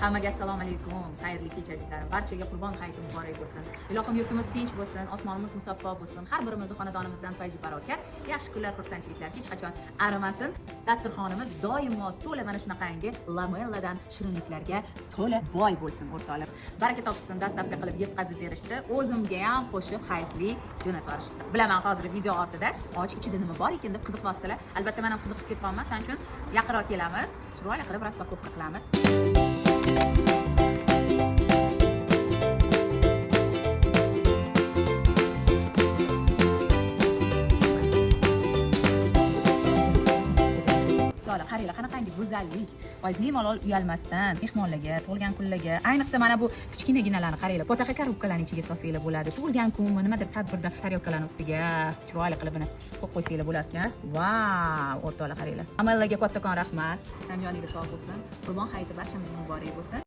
Hammaga assalomu alaykum. Xayrli kech, azizlarim. Barchaga Qurbon hayiti muborak bo'lsin. Ilohim, yurtimiz tinch bo'lsin, osmonimiz musaffo bo'lsin. Har birimizni xonadonimizdan fayz barokat, yaxshi kunlar, xursandchiliklar hech qachon arimasin. Dasturxonimiz doimo to'la mana shunaqangi lamelladan shirinliklarga to'la boy bo'lsin, o'rtoqlar. Baraka topishsin, доставка qilib yetkazib berishdi. O'zimga ham qo'shib hayitlik jo'natib yuborishdi. Bilaman, hozir video ortida och ichida nima bor ekan deb qiziqyapsizlar. Albatta, men ham qiziqib ketganman. Shuning uchun yaqinroq kelamiz. Chiroyli qilib распаковка qilamiz. O'rtoqlar, qaranglar, qanaqangi go'zallik. Voy, bemalol uyalmasdan mehmonlarga, tug'ilgan kunlarga, ayniqsa mana bu kichkinaginalarni qaranglar, fotiha korobkalarni ichiga solsanglar bo'ladi. Tug'ilgan kunmi, nimadir tadbirda tarelkalarni ustiga chiroyli qilib buni qo'yib qo'ysanglar bo'lar ekan. Vau, o'rtoqlar, qaranglar. Amellaga kattakon rahmat. Tan joningiz sog' bo'lsin. Qurbon hayiti barchamizga muborak bo'lsin.